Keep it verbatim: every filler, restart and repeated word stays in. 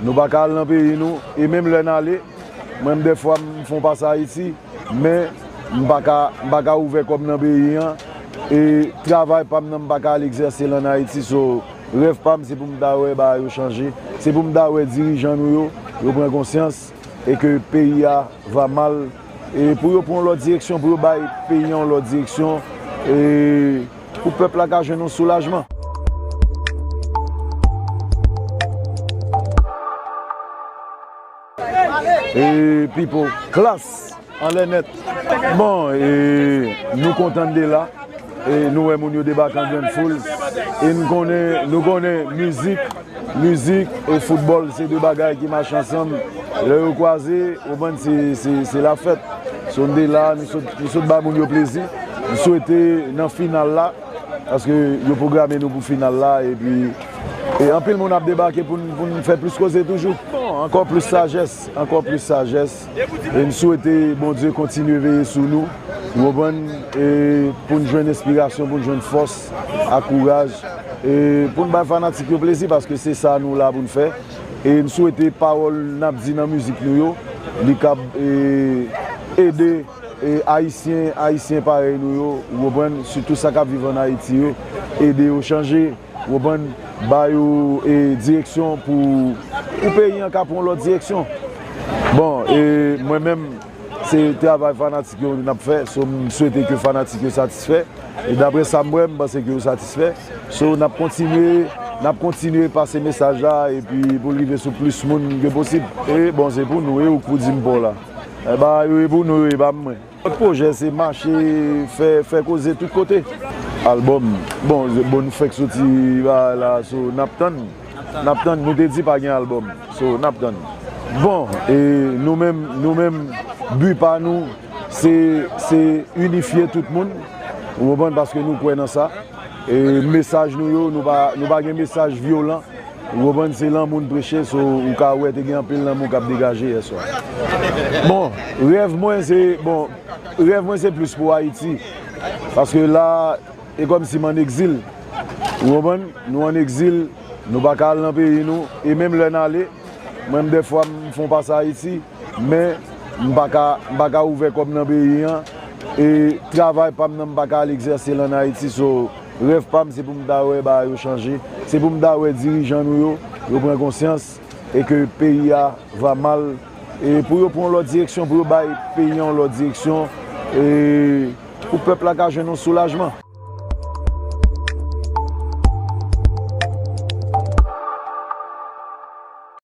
Nou pa ka al nan peyi nou, e menm lè n ale, mwen menm dèfwa m fè yon pas Ayiti, men m pa ka, m pa ka ouvè kò m nan peyi an, e travay pa m nan m pa ka al egzèse l ann Ayiti, so rèv pa m se pou m ta wè bagay yo chanje, se pou m ta wè dirijan nou yo, yo pran konsyans, e ke peyi a va mal, e pou yo pran yon lòt direksyon, pou yo bay peyi an yon lòt direksyon, e pou pèp la ka jwenn yon soulajman. E Pipo, klas, anlè nèt. Bon, e nou kontan de la. E nou wè moun yo debake an grann foul. E nou konnen, nou konnen mizik, mizik e foutbòl se de bagay ki mache ansanm. Lè yo kwaze, ou konprann, se, se, se lafèt. So n de la, nou sot, nou sot ba moun yo plezi. M swete nan final la, paske yo pwograme nou pou final la, epi e anpil moun ap debake pou n, pou n fè plis koze toujou. Bon, ankò plis sajès, ankò plis sajès. E m swete Bondye kontinye veye sou nou, ou konprann, e pou n jwenn enspirasyon, pou n jwenn fòs ak kouraj, e pou n bay fanatik yo plezi, paske se sa nou la pou n fè. E m swete pawòl n ap di nan mizik nou yo, li kab, e, ede, e, Ayisyen, Ayisyen parèy nou yo, ou konprann, sitou sa k ap viv ann Ayiti yo, ede yo chanje, ou konprann, ba yo, e, direksyon pou, pou peyi an ka pran yon lòt direksyon. Bon, e mwen menm, se travay fanatik yo n ap fè, so m swete ke fanatik yo satisfè. E daprè sa m wè, m panse ke yo satisfè. So, n ap kontinye, n ap kontinye pase mesaj la, epi pou l rive sou plis moun ke posib. E bon, se pou nou, e ou k pou di m pa w la. E ba yo, e pou nou, e pa mwen. Lòt pwojè, se mache, fè, fè koze tout kote. Albòm, bon, bon, nou fèk soti bagay la, so, n ap tann. N ap tann, nou te di pa gen albòm. So, n ap tann. Bon, e nou menm, nou menm, bi pa nou, se, se inifye tout moun. Ou konprann, paske nou kwè nan sa. E mesaj nou yo, nou pa, nou pa gen mesaj vyolan. Ou konprann, se lanmou n preche, so ou ka wè te gen anpil lanmou k ap degaje yèswa. Bon, rèv mwen se, bon, rèv mwen se plis pou Ayiti. Paske la, e kòmsi m ann egzil. Ou konprann? Nou ann egzil, nou pa ka al nan peyi nou, e menm lè n ale, mwen menm dèfwa m fè yon pas Ayiti, men m pa ka, m pa ka ouvè kò m nan peyi an, e travay pa m nan m pa ka al egzèse l ann Ayiti, so rèv pa m se pou m ta wè bagay yo chanje, se pou m ta wè dirijan nou yo, yo pran konsyans, e ke peyi a va mal, e pou yo pran yon lòt direksyon, pou yo bay peyi an yon lòt direksyon, e pou pèp la ka jwenn yon soulajman.